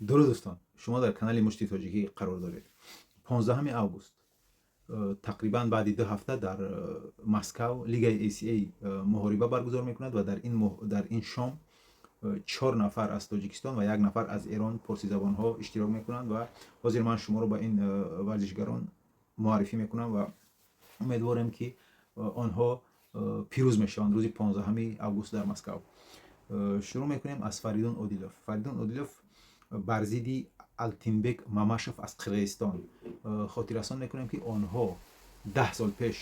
Дуруд, дӯстон! Шумо дар канали Мушти Тоҷикӣ қарор доред. 15 август, тақрибан баъди 2 ҳафта, дар Москав лигаи ACA муҳориба баргузор мекунад ва дар ин шом чор нафар аз Тоҷикистон ва як нафар аз Эрон, порсизабонҳо, иштирок мекунанд. Ва ҳозир ман шуморо ба ин варзишгарон муаррифӣ мекунам ва умедворем, ки онҳо пирӯз мешаванд рӯзи 15 август дар Москав. Шурӯъ мекунем аз Фаридун Одилов. Фаридун Одилов бар зидди Алтинбек Мамашев аз Қирғизистон. Хотиррасон мекунем, ки онҳо 10 сол пеш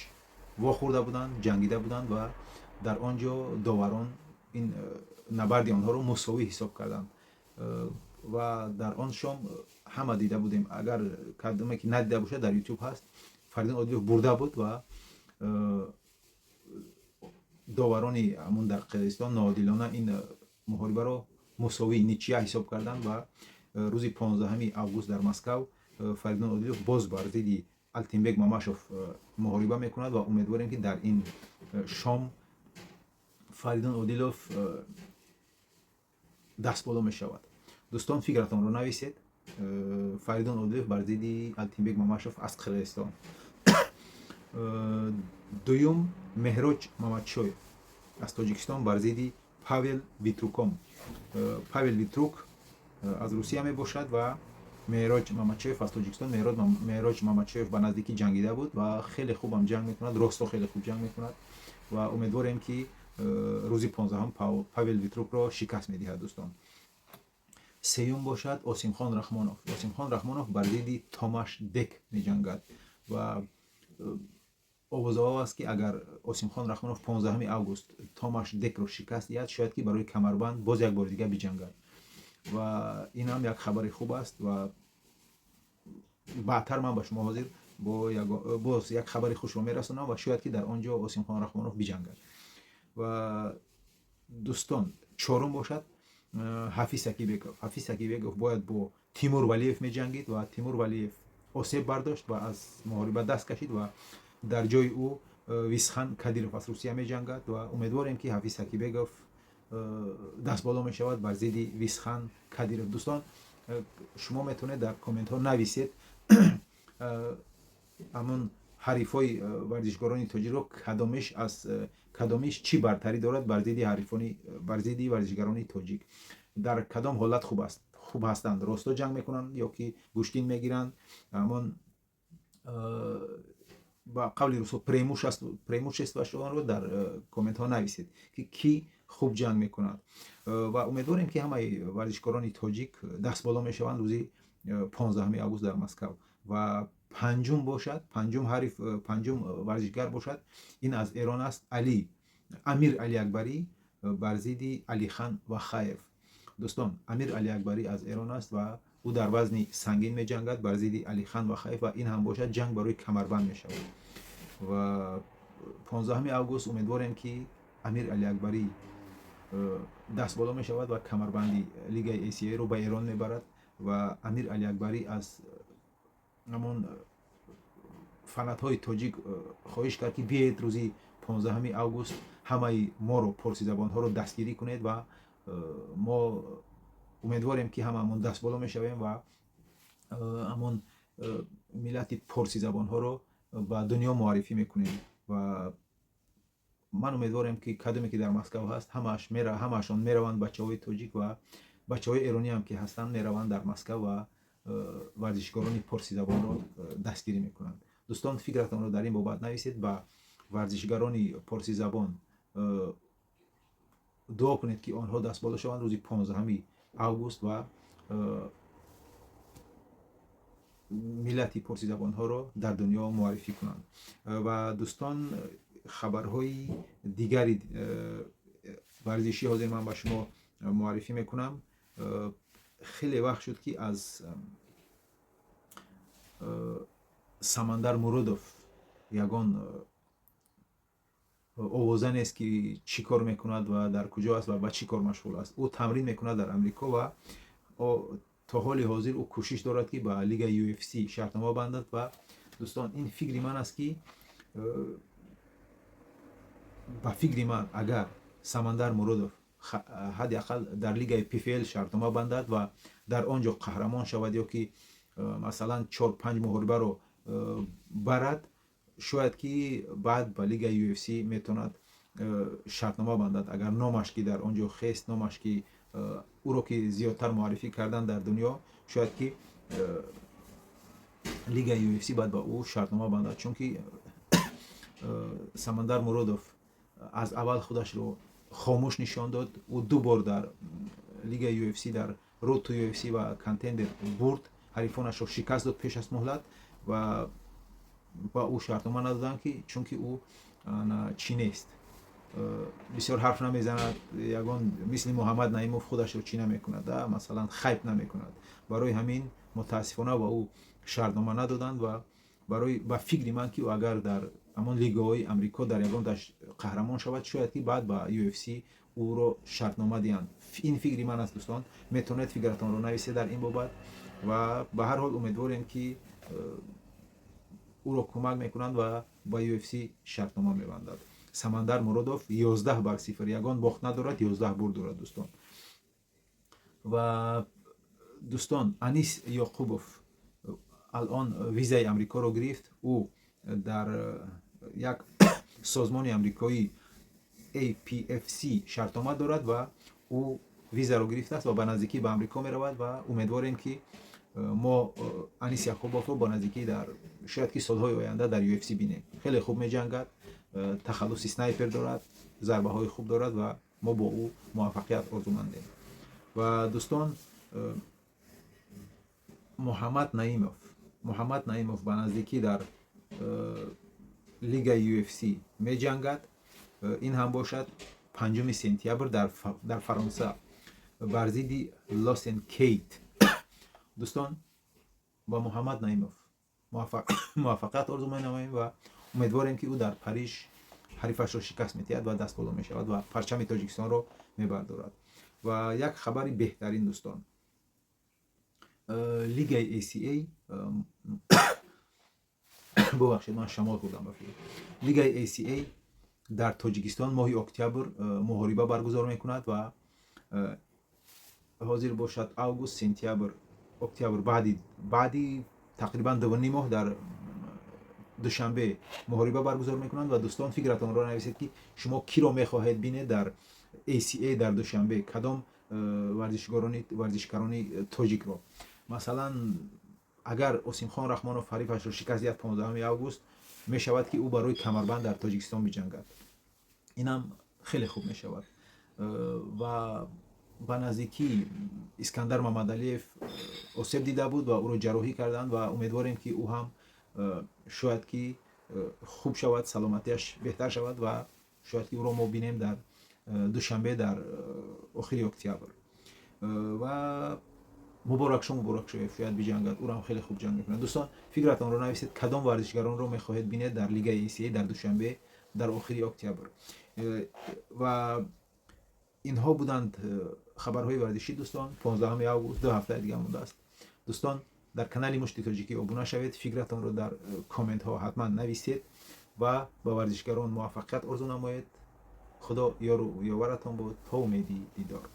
вохӯрда буданд, ҷангида буданд ва дар он ҷо доварон ин набарди онҳоро мусовӣ ҳисоб карданд. Ва дар он шом ҳама дида будем, агар кадоме ки надида бошад, дар Ютуб ҳаст, Фаридун Одилов бурда буд ва доварони ҳамун дар Қирғизистон ноодилона ин муҳорибаро мусовӣ, ничья ҳисоб карданд. Ва рӯзи 15 август дар Москав Фаридун Одилов боз бар зидди Алтинбек Мамашов муҳориба мекунад ва умедворем, ки дар ин шом Фаридун Одилов дастболо мешавад. Дӯстон, фикратонро нависед: Фаридун Одилов бар зидди Алтинбек Мамашов аз Қирғизистон. Дуюм, Меҳроҷ Мамадшоев аз Тоҷикистон бар зидди Павел Витруком. Павел Витрук аз Русия мебошад ва Меҳроҷ Мамадшоев аз Тоҷикистон. Меҳроҷ Мамадшоев ба наздикӣ ҷангида буд ва хеле хубам ҷанг мекунад, росто хеле хуб ҷанг мекунад ва умедворем, ки рӯзи 15-ум Павел Витрукро шикаст медиҳад, дӯстон. Сеюм бошад Осимхон Раҳмонов. Осимхон Раҳмонов бар зидди Томаш Дек меҷангад ва овозаҳо аст, ки агар Осимхон Раҳмонов 15 август Томаш Декро шикаст диҳад, шояд ки барои камарбанд боз як бори дигар биҷангад ва ин ҳам як хабари хуб аст. Ва баъдтар ман ба шумо ҳозир боз як хабари хушро мерасонам ва шояд ки дар он ҷо Осимхон Раҳмонов биҷангад. Ва дӯстон, чорум бошад Ҳафиз Акибеков. Ҳафиз Акибеков бояд бо Тимур Валиев меҷангид ва Тимур Валиев осеб бардошт ва аз муҳориба даст кашид ва дар ҷои ӯ Висхан Кадиров аз Русия меҷангад ва умедворем, ки Ҳафиз Акибеков дастболо мешавад бар зидди Висхан Кадиров. Дӯстон, шумо метавонед дар комментҳо нависед ҳамон ҳарифҳои варзишгорони тоҷикро, кадомиш аз кадомиш чӣ бартарӣ дорад бар зидди ҳарифони, бар зидди варзишгарони тоҷик, дар кадом ҳолат хуб аст, хуб ҳастанд, росто ҷанг мекунанд ё ки гӯштин мегиранд, ҳамон ба қавли русо преимуществашонро дар комментҳо нависед, ки кӣ хуб ҷанг мекунад. Ва умедворем, ки ҳамаи варзишкорони тоҷик дастболо мешаванд рӯзи 15 август дар Москав. Ва панҷум бошад, панҷум ҳариф, панҷум варзишгар бошад, ин аз Эрон аст, Али Амир Алиакбарӣ бар зидди Алихан Вахаев. Дӯстон, Амир Алиакбарӣ аз Эрон аст ва ӯ дар вазни сангин меҷангад бар зидди Алихан Вахаев ва ин ҳам бошад ҷанг барои камарбанд мешавад. Ва 15 август умедворем, ки Амир Алиакбарӣ дастболо мешавад ва камарбанди лигаи ACA-ро ба Эрон мебарад. Ва Амир Алиакбарӣ аз ҳамон фанатҳои тоҷик хоҳиш кард, ки биёед, рӯзи 15 август ҳамаи моро, порсизабонҳоро, дастгирӣ кунед ва мо умедворем, ки ҳамаамон дастболо мешавем ва ҳамон миллати порсизабонҳоро ба дунё муаррифӣ мекунем. Ва ман умедворем, ки кадоме ки дар Москав ҳаст, ҳамаашон мераванд, бачаҳои тоҷик ва бачаҳои эронӣ ҳам ки ҳастанд, мераванд дар Москав ва варзишкорони порсизабонро дастгирӣ мекунанд. Дӯстон, фикратонро дар ин бобат нависед, ба варзишгарони порсизабон дуо кунед, ки онҳо дастболо шаванд рӯзи 15 август ва миллати порсизабонҳоро дар дунё муаррифӣ кунанд. Ва дӯстон, хабарҳои дигари варзишӣ ҳозир ман ба шумо муаррифӣ мекунам. Хеле вақт шуд, ки аз Самандар Муродов ягон овоза нест, ки чӣ кор мекунад ва дар куҷо аст ва ба чӣ кор машғул аст. Ӯ тамрин мекунад дар Амрико ва то ҳоли ҳозир ӯ кӯшиш дорад, ки ба лигаи UFC шартнома бандад. Ва дӯстон, ин фикри ман аст, ки ба фикри ман, агар Самандар Муродов Ҳадди ақал дар лигаи ПФЛ шартнома бандад ва дар он ҷо қаҳрамон шавад ё ки, масалан, чор панҷ муҳорибаро барад, шояд ки баъд ба лигаи UFC метавонад шартнома бандад. Агар номаш ки дар он ҷо хест, номаш ки ӯро ки зиёдтар муаррифӣ кардан дар дунё, шояд ки лигаи UFC баъд ба ӯ шартнома бандад, чунки Самандар Муродов аз аввал худашро хомӯш нишон дод. Ӯ ду бор дар лигаи UFC, дар Road to UFC ва Contender бурд, ҳарифонашро шикаст дод пеш аз муҳлат ва ба ӯ шартнома надоданд, ки чунки ӯ чӣ нест, бисёр ҳарф намезанад, ягон мисли Муҳаммад Наимов худашро чӣ намекунад, масалан, хайп намекунад. Барои ҳамин, мутаассифона, ба ӯ шартнома надоданд. Ва барои ба фикри ман, ки ӯ агар дар ҳамон лигаҳои Амрико дар ягонташ қаҳрамон шавад, шояд ки баъд ба UFC ӯро шартнома диҳанд. Ин фикри ман аст, дӯстон, метавонед фикратонро нависед дар ин бобат. Ва ба ҳар ҳол умедворем, ки ӯро кӯмак мекунанд ва ба UFC шартнома мебандад. Самандар Муродов 11-0, ягон бохт надорад, 11 бурд дорад, дӯстон. Ва, дӯстон, Анис Ёқубов алон визаи Амрикоро гирифт. Ӯ дар як созмони амрикоӣ, APFC, шартнома дорад ва ӯ визаро гирифтааст ва ба наздикӣ ба Амрико меравад. Ва умедворем, ки мо Анис Яқубовро ба наздикӣ, дар шояд ки солҳои оянда, дар UFC бинем. Хеле хуб меҷангад, тахаллуси Снайпер дорад, зарбаҳои хуб дорад ва мо бо ӯ муваффақият орзумандем. Ва, дӯстон, Муҳаммад Наимов ба наздикӣ дар лигаи UFC меҷангад. Ин ҳам бошад 5 сентябр дар Фаронса бар зидди Лосен Кейт. Дӯстон, ба Муҳаммад Наимов муваффақият орзу менамоем ва умедворем, ки ӯ дар Париж ҳарифашро шикаст метиҳад ва дастболо мешавад ва парчами Тоҷикистонро мебардорад. Ва як хабари беҳтарин, дӯстон: лигаи ACA, бубахшед, ман шамол хӯрдам, ба фикр, лигаи ACA дар Тоҷикистон моҳи октябр муҳориба баргузор мекунад. Ва ҳозир бошад август, сентябр, октябр, баъди тақрибан 2,5 моҳ дар Душанбе муҳориба баргузор мекунанд. Ва, дӯстон, фикратонро нависед, ки шумо киро мехоҳед бинед дар ACA дар Душанбе, кадом варзишгарони тоҷикро. Масалан, агар Осимхон Раҳмонов ҳарифашро шикаст диҳад 15 август, мешавад, ки ӯ барои камарбанд дар Тоҷикистон биҷангад. Инам хеле хуб мешавад. Ва ба наздикӣ Искандар Мамадалиев осеб дида буд ва ӯро ҷарроҳӣ карданд ва умедворем, ки ӯ ҳам шояд ки хуб шавад, саломатиаш беҳтар шавад ва шояд ки ӯро мо бинем дар Душанбе дар охири октябр. Ва Муборакшо Муборакшоев шояд биҷангад, ӯрам хеле хуб ҷанг мекунад. Дӯстон, фикратонро нависед, кадом варзишгаронро мехоҳед бинед дар лигаи ACA дар Душанбе дар охири октябр. Ва инҳо буданд хабарҳои варзишӣ, дӯстон. 15 август, 2 ҳафтаи дига мондааст. Дӯстон, дар канали Мушти Тоҷикӣ обуна шавед, фикратонро дар комментҳо ҳатман нависед ва ба варзишгарон муваффақият орзу намоед. Худо ёру ёваратон буд. То умеди дидор.